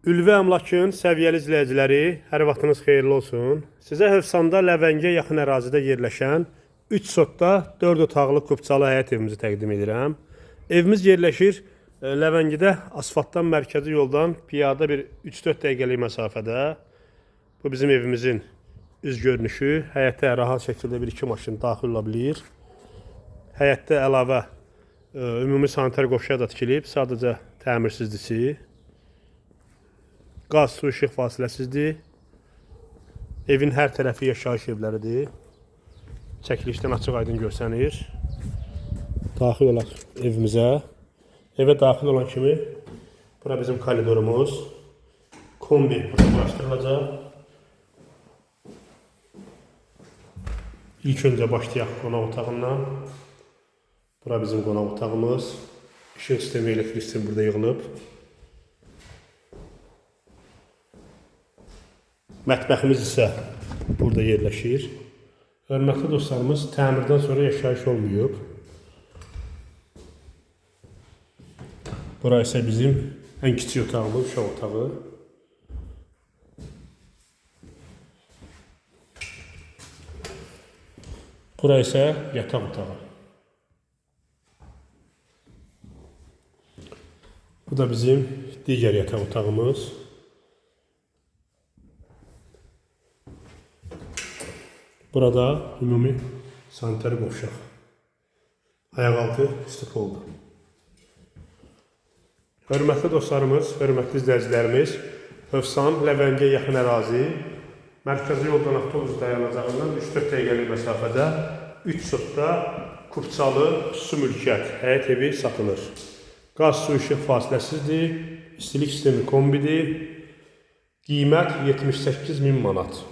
Ülvi Əmlakın səviyyəli izləyiciləri, hər vaxtınız xeyirli olsun. Sizə Hövsanda Ləvəngiyə yaxın ərazidə yerləşən 3 sotda 4 otaqlı kupçalı həyət evimizi təqdim edirəm. Evimiz yerləşir Ləvəngidə asfaltdan mərkəzi yoldan piyada bir 3-4 dəqiqəlik məsafədə. Bu bizim evimizin üz görünüşü. Həyətə rahat şəkildə bir iki maşın daxil ola bilir. Həyətdə əlavə ümumi sanitar qovşaq da tikilib, sadəcə təmirsizdirsi. Qaz, su, işıq fasiləsizdir. Evin hər tərəfi yaşayış evləridir. Çəkilişdən açıq aydın görsənir. Daxil olaq evimizə. Evə daxil olan kimi bura bizim koridorumuz. Kombi burada quraşdırılacaq. İlk öncə başlayaq qonaq otağından. Bura bizim qonaq otağımız. İşıq sistemi, elektrik sistemi burada yığılıb. Mətbəximiz isə burada yerləşir. Hörmətli dostlarımız, təmirdən sonra yaşayış olmayıb. Bura isə bizim ən kiçik otağımız, uşaq otağı. Bura isə yataq otağı. Bu da bizim digər yataq otağımız. Burada ümumi sanitar qovşaq. Ayaqaltı istipoldur. Hörmətli dostlarımız, hörmətli izləyicilərimiz, Hövsan, Ləvəngiyə yaxın ərazi, mərkəzi yoldan avtobus dayanacağından 3-4 dəqiqəlik məsafədə 3 sotda kupçalı xüsusi mülkiyyət həyət evi satılır. Qaz, su, işıq fasiləsizdir, istilik sistemi kombidir. Qiymət 78 min manat.